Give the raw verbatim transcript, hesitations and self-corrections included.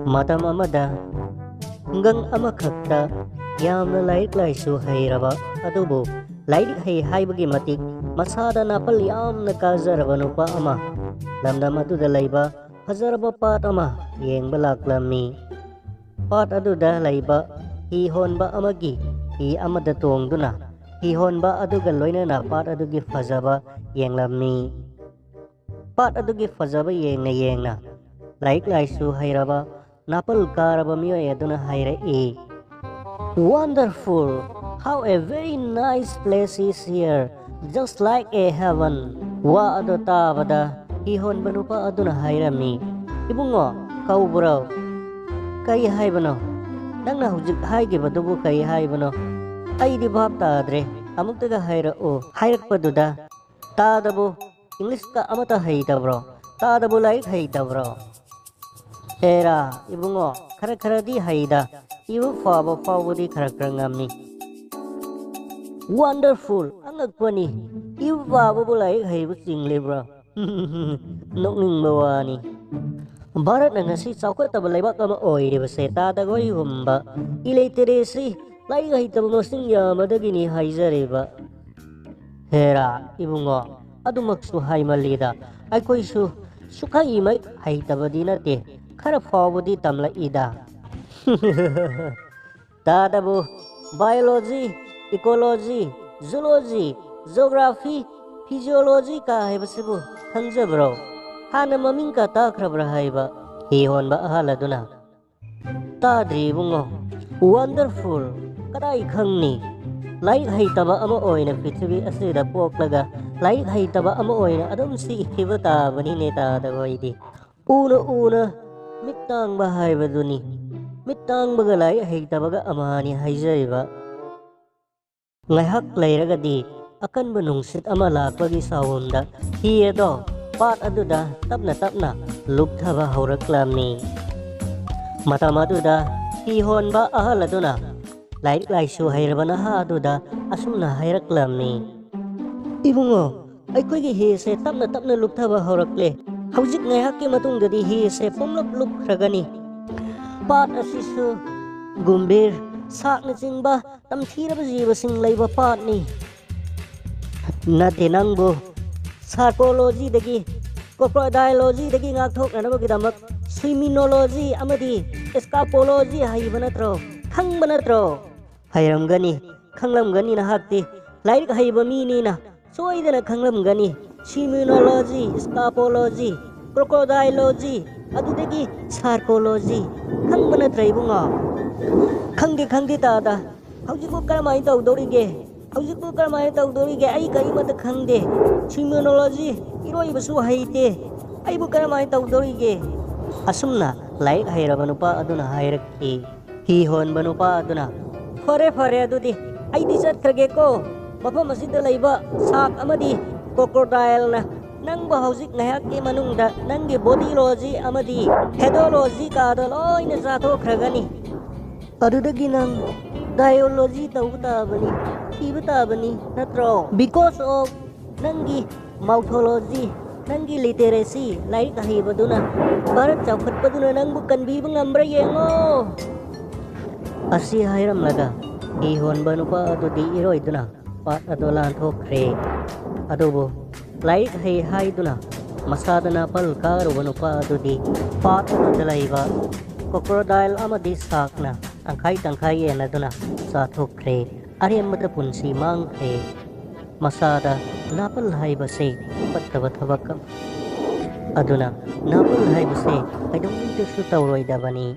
ꯃꯇꯝ ꯑꯃꯗ ꯈꯨꯡꯒꯪ ꯑꯃꯈꯛꯇ ꯌꯥꯝꯅ ꯂꯥꯏꯔꯤꯛ ꯂꯥꯏꯁꯨ ꯍꯩꯔꯕ, ꯑꯗꯨꯕꯨ ꯂꯥꯏꯔꯤꯛ ꯍꯩ ꯍꯥꯏꯕꯒꯤ ꯃꯇꯤꯛ ꯃꯁꯥꯗ ꯅꯥꯄꯜ ꯌꯥꯝꯅ ꯀꯥꯖꯔꯕ ꯅꯨꯄꯥ ꯑꯃ ꯂꯝꯗꯝ ꯑꯗꯨꯗ ꯂꯩꯕ ꯐꯖꯔꯕ ꯄꯥꯠ ꯑꯃ ꯌꯦꯡꯕ ꯂꯥꯛꯂꯝꯃꯤ꯫ ꯄꯥꯠ ꯑꯗꯨꯗ ꯂꯩꯕ ꯍꯤ ꯍꯣꯟꯕ ꯑꯃꯒꯤ ꯍꯤ ꯑꯃꯗ ꯇꯣꯡꯗꯨꯅ ꯍꯤ ꯍꯣꯟꯕ ꯑꯗꯨꯒ ꯂꯣꯏꯅꯅ ꯄꯥꯠ ꯑꯗꯨꯒꯤ ꯐꯖꯕ ꯌꯦꯡꯂꯝꯃꯤ꯫ ꯄꯥꯠ ꯑꯗꯨꯒꯤ ꯐꯖꯕ ꯌꯦꯡꯅ ꯌꯦꯡꯅ ꯂꯥꯏꯔꯤꯛ ꯂꯥꯏꯁꯨ ꯍꯩꯔꯕ ꯅꯥꯄꯜ ꯀꯥꯔꯕ ꯃꯤꯑꯣꯏ ꯑꯗꯨꯅ ꯍꯥꯏꯔꯛꯏ, "Wonderful! How a very nice place is here! Just like a heaven!" ꯋꯥ ꯑꯗꯨ ꯇꯥꯕꯗ ꯍꯤꯍꯣꯟꯕ ꯅꯨꯄꯥ ꯑꯗꯨꯅ ꯍꯥꯏꯔꯝꯃꯤ, "ꯏꯕꯨꯡꯉꯣ, ꯀꯧꯕ꯭ꯔꯣ? ꯀꯔꯤ ꯍꯥꯏꯕꯅꯣ? ꯅꯪꯅ ꯍꯧꯖꯤꯛ ꯍꯥꯏꯈꯤꯕꯗꯨꯕꯨ ꯀꯔꯤ ꯍꯥꯏꯕꯅꯣ? ꯑꯩꯗꯤ ꯚꯥꯞ ꯇꯥꯗ꯭ꯔꯦ꯫ ꯑꯃꯨꯛꯇꯒ ꯍꯥꯏꯔꯛꯎ꯫ ꯍꯥꯏꯔꯛꯄꯗꯨꯗ ꯇꯥꯗꯕꯨ ꯏꯪꯂꯤꯁꯀ ꯑꯃꯠꯇ ꯍꯩꯇꯕ꯭ꯔꯣ? ꯇꯥꯗꯕꯨ ꯂꯥꯏꯔꯤꯛ ꯍꯩꯇꯕ꯭ꯔꯣ?" "ꯍꯦꯔꯥ, ꯏꯕꯨꯡꯉꯣ, ꯈꯔ ꯈꯔꯗꯤ ꯍꯩꯗ, ꯏꯕ ꯄꯥꯕ ꯐꯥꯎꯕꯗꯤ ꯈꯔ ꯈꯔ ꯉꯝꯃꯤ꯫" "Wonderful! ꯑꯉꯛꯄꯅꯤ, ꯏꯕ ꯄꯥꯕꯕꯨ ꯂꯥꯏꯔꯤꯛ ꯍꯩꯕ ꯆꯤꯡꯂꯤꯕ꯭ꯔꯥ?" ꯅꯣꯛꯅꯤꯡꯕ ꯋꯥꯅꯤ꯫ ꯚꯥꯔꯠꯅ ꯉꯁꯤ ꯆꯥꯎꯈꯠꯇꯕ ꯂꯩꯕꯥꯛ ꯑꯃ ꯑꯣꯏꯔꯤꯕꯁꯦ ꯇꯥꯗ ꯒꯣꯏꯒꯨꯝꯕ ꯏꯂꯤꯇꯔꯦꯁꯤ, ꯂꯥꯏꯔꯤꯛ ꯍꯩꯇꯕ ꯃꯁꯤꯡ ꯌꯥꯝꯕꯗꯒꯤꯅꯤ ꯍꯥꯏꯖꯔꯤꯕ꯫ "ꯍꯦꯔꯥ, ꯏꯕꯨꯡꯉꯣ, ꯑꯗꯨꯃꯛꯁꯨ ꯍꯥꯏꯃꯜꯂꯤꯗ꯫ ꯑꯩꯈꯣꯏꯁꯨ ꯁꯨꯛꯍꯩꯃꯛ ꯍꯩꯇꯕꯗꯤ ꯅꯠꯇꯦ, ꯈꯔ ꯐꯥꯎꯕꯗꯤ ꯇꯝꯂꯛꯏꯗ꯫" "ꯇꯥꯗꯕꯨ biology, ecology, zoology, geography, physiology ꯀꯥ ꯍꯥꯏꯕꯁꯤꯕꯨ ꯈꯪꯖꯕ꯭ꯔꯣ? ꯍꯥꯟꯅ ꯃꯃꯤꯡ ꯀꯥ ꯇꯥꯈ꯭ꯔꯕ꯭ꯔꯥ?" ꯍꯥꯏꯕ ꯍꯤ ꯍꯣꯟꯕ ꯑꯍꯜ ꯑꯗꯨꯅ꯫ "ꯇꯥꯗ꯭ꯔꯤ ꯏꯕꯨꯡꯉꯣ꯫" "Wonderful! ꯀꯗꯥꯏ ꯈꯪꯅꯤ? ꯂꯥꯏꯔꯤꯛ ꯍꯩꯇꯕ ꯑꯃ ꯑꯣꯏꯅ ꯄ꯭ꯔꯤꯊꯤꯕꯤ ꯑꯁꯤꯗ ꯄꯣꯛꯂꯒ ꯂꯥꯏꯔꯤꯛ ꯍꯩꯇꯕ ꯑꯃ ꯑꯣꯏꯅ ꯑꯗꯨꯝ ꯁꯤꯈꯤꯕ ꯇꯥꯕꯅꯤꯅꯦ ꯇꯥꯗ ꯒꯣꯏꯗꯤ꯫ ꯎꯅ ꯎꯅ ꯃꯤꯠ ꯇꯥꯡꯕ ꯍꯥꯏꯕꯗꯨꯅꯤ꯫ ꯃꯤꯠ ꯇꯥꯡꯕꯒ ꯂꯥꯏꯔꯤꯛ ꯍꯩꯇꯕꯒ ꯑꯃꯍꯥꯅꯤ ꯍꯥꯏꯖꯔꯤꯕ꯫" ꯉꯥꯏꯍꯥꯛ ꯂꯩꯔꯒꯗꯤ ꯑꯀꯟꯕ ꯅꯨꯡꯁꯤꯠ ꯑꯃ ꯂꯥꯛꯄꯒꯤ ꯁꯥꯎꯟꯗ ꯍꯤ ꯑꯗꯣ ꯄꯥꯠ ꯑꯗꯨꯗ ꯇꯞꯅ ꯇꯞꯅ ꯂꯨꯞꯊꯕ ꯍꯧꯔꯛꯂꯝꯃꯤ꯫ ꯃꯇꯝ ꯑꯗꯨꯗ ꯍꯤ ꯍꯣꯟꯕ ꯑꯍꯜ ꯑꯗꯨꯅ ꯂꯥꯏꯔꯤꯛ ꯂꯥꯏꯁꯨ ꯍꯩꯔꯕ ꯅꯍꯥ ꯑꯗꯨꯗ ꯑꯁꯨꯝꯅ ꯍꯥꯏꯔꯛꯂꯝꯃꯤ, "ꯏꯕꯨꯡꯉꯣ, ꯑꯩꯈꯣꯏꯒꯤ ꯍꯤꯁꯦ ꯇꯞꯅ ꯇꯞꯅ ꯂꯨꯞꯊꯕ ꯍꯧꯔꯛꯂꯦ꯫ ꯍꯧꯖꯤꯛ ꯉꯥꯏꯍꯥꯛꯀꯤ ꯃꯇꯨꯡꯗꯗꯤ ꯍꯤꯁꯦ ꯄꯨꯝꯂꯞ ꯂꯨꯞꯈ꯭ꯔꯒꯅꯤ꯫ ꯄꯥꯠ ꯑꯁꯤꯁꯨ ꯒꯨꯝꯚꯤꯔ, ꯁꯥꯛꯅꯆꯤꯡꯕ ꯇꯝꯊꯤꯔꯕ ꯖꯤꯕꯁꯤꯡ ꯂꯩꯕ ꯄꯥꯠꯅꯤ꯫ ꯅꯠꯇꯦ, ꯅꯪꯕꯨ ꯁꯥꯔꯀꯣꯂꯣꯖꯤꯗꯒꯤ, ꯀ꯭ꯔꯣꯀꯣꯗꯥꯏꯂꯣꯖꯤꯗꯒꯤ ꯉꯥꯛꯊꯣꯛꯅꯅꯕꯒꯤꯗꯃꯛ ꯁ꯭ꯋꯤꯃꯤꯅꯣꯂꯣꯖꯤ ꯑꯃꯗꯤ ꯑꯦꯁꯀꯥꯄꯣꯂꯣꯖꯤ ꯍꯩꯕ ꯅꯠꯇ꯭ꯔꯣ? ꯈꯪꯕ ꯅꯠꯇ꯭ꯔꯣ? ꯍꯩꯔꯝꯒꯅꯤ, ꯈꯪꯂꯝꯒꯅꯤ꯫ ꯅꯍꯥꯛꯇꯤ ꯂꯥꯏꯔꯤꯛ ꯍꯩꯕ ꯃꯤꯅꯤꯅ ꯁꯣꯏꯗꯅ ꯈꯪꯂꯝꯒꯅꯤ꯫ ꯁꯤꯃꯤꯅꯣꯂꯣꯖꯤ, ꯁ꯭ꯀꯥꯄꯣꯂꯣꯖꯤ, ꯀ꯭ꯔꯣꯀꯣꯗꯥꯏꯂꯣꯖꯤ, ꯑꯗꯨꯗꯒꯤ ꯁꯥꯔꯀꯣꯂꯣꯖꯤ꯫ ꯈꯪꯕ ꯅꯠꯇ꯭ꯔ, ꯏꯕꯨꯡꯉꯣ? ꯈꯪꯗꯦ, ꯈꯪꯗꯦ, ꯇꯥꯗ꯫ ꯍꯧꯖꯤꯛꯄꯨ ꯀꯔꯝꯍꯥꯏꯅ ꯇꯧꯗꯧꯔꯤꯒꯦ? ꯍꯧꯖꯤꯛꯄꯨ ꯀꯔꯝꯍꯥꯏꯅ ꯇꯧꯗꯧꯔꯤꯒꯦ? ꯑꯩ ꯀꯔꯤꯃꯠꯇ ꯈꯪꯗꯦ꯫ ꯁꯤꯃꯤꯅꯣꯂꯣꯖꯤ, ꯏꯔꯣꯏꯕꯁꯨ ꯍꯩꯇꯦ꯫ ꯑꯩꯕꯨ ꯀꯔꯝꯍꯥꯏꯅ ꯇꯧꯗꯧꯔꯤꯒꯦ? ꯑꯁꯨꯝꯅ ꯂꯥꯏꯔꯤꯛ ꯍꯩꯔꯕ ꯅꯨꯄꯥ ꯑꯗꯨꯅ ꯍꯥꯏꯔꯛꯈꯤ꯫ ꯍꯤ ꯍꯣꯟꯕ ꯅꯨꯄꯥ ꯑꯗꯨꯅ, "ꯐꯔꯦ, ꯐꯔꯦ, ꯑꯗꯨꯗꯤ ꯑꯩꯗꯤ ꯆꯠꯈ꯭ꯔꯒꯦꯀꯣ꯫ ꯃꯐꯝ ꯑꯁꯤꯗ ꯂꯩꯕ ꯁꯥꯛ ꯑꯃꯗꯤ ꯀ꯭ꯔꯣꯀꯣꯗꯥꯏꯜꯅ ꯅꯪꯕꯨ ꯍꯧꯖꯤꯛ ꯉꯥꯏꯍꯥꯛꯀꯤ ꯃꯅꯨꯡꯗ ꯅꯪꯒꯤ ꯕꯣꯗꯤꯂꯣꯖꯤ ꯑꯃꯗꯤ ꯍꯦꯗꯣꯂꯣꯖꯤ ꯀꯥꯗꯣ ꯂꯣꯏꯅ ꯆꯥꯊꯣꯛꯈ꯭ꯔꯒꯅꯤ꯫ ꯑꯗꯨꯗꯒꯤ ꯅꯪ ꯗꯥꯏꯑꯣꯂꯣꯖꯤ ꯇꯧꯕ ꯇꯥꯕꯅꯤ, ꯊꯤꯕ ꯇꯥꯕꯅꯤ, ꯅꯠꯇ꯭ꯔꯣ? Because of ꯅꯪꯒꯤ ꯃꯥꯎꯊꯣꯂꯣꯖꯤ, ꯅꯪꯒꯤ ꯂꯤꯇꯦꯔꯦꯁꯤ, ꯂꯥꯏꯔꯤꯛ ꯍꯩꯕꯗꯨꯅ, ꯚꯥꯔꯠ ꯆꯥꯎꯈꯠꯄꯗꯨꯅ ꯅꯪꯕꯨ ꯀꯟꯕꯤꯕ ꯉꯝꯕ꯭ꯔꯥ ꯌꯦꯡꯉꯣ!" ꯑꯁꯤ ꯍꯥꯏꯔꯝꯂꯒ ꯍꯤ ꯍꯣꯟꯕ ꯅꯨꯄꯥ ꯑꯗꯨꯗꯤ ꯏꯔꯣꯏꯗꯨꯅ ꯄꯥꯠ ꯑꯗꯨ ꯂꯥꯟꯊꯣꯛꯈ꯭ꯔꯦ꯫ ꯑꯗꯨꯕꯨ ꯂꯥꯏꯔꯤꯛ ꯍꯩ ꯍꯥꯏꯗꯨꯅ ꯃꯁꯥꯗ ꯅꯥꯄꯜ ꯀꯥꯔꯨꯕ ꯅꯨꯄꯥ ꯑꯗꯨꯗꯤ ꯄꯥꯠ ꯑꯗꯨꯗ ꯂꯩꯕ ꯀ꯭ꯔꯣꯀꯣꯗꯥꯏꯜ ꯑꯃꯗꯤ ꯁꯥꯛꯅ ꯇꯪꯈꯥꯏ ꯇꯪꯈꯥꯏ ꯌꯦꯟꯅꯗꯨꯅ ꯆꯥꯊꯣꯛꯈ꯭ꯔꯦ꯫ ꯑꯔꯦꯝꯕꯗ ꯄꯨꯟꯁꯤ ꯃꯥꯡꯈ꯭ꯔꯦ꯫ ꯃꯁꯥꯗ ꯅꯥꯄꯜ ꯍꯥꯏꯕꯁꯦ ꯐꯠꯇꯕ ꯊꯕꯛ ꯑꯃ꯫ ꯑꯗꯨꯅ ꯅꯥꯄꯜ ꯍꯥꯏꯕꯁꯦ ꯀꯩꯗꯧꯅꯨꯡꯗꯁꯨ ꯇꯧꯔꯣꯏꯗꯕꯅꯤ꯫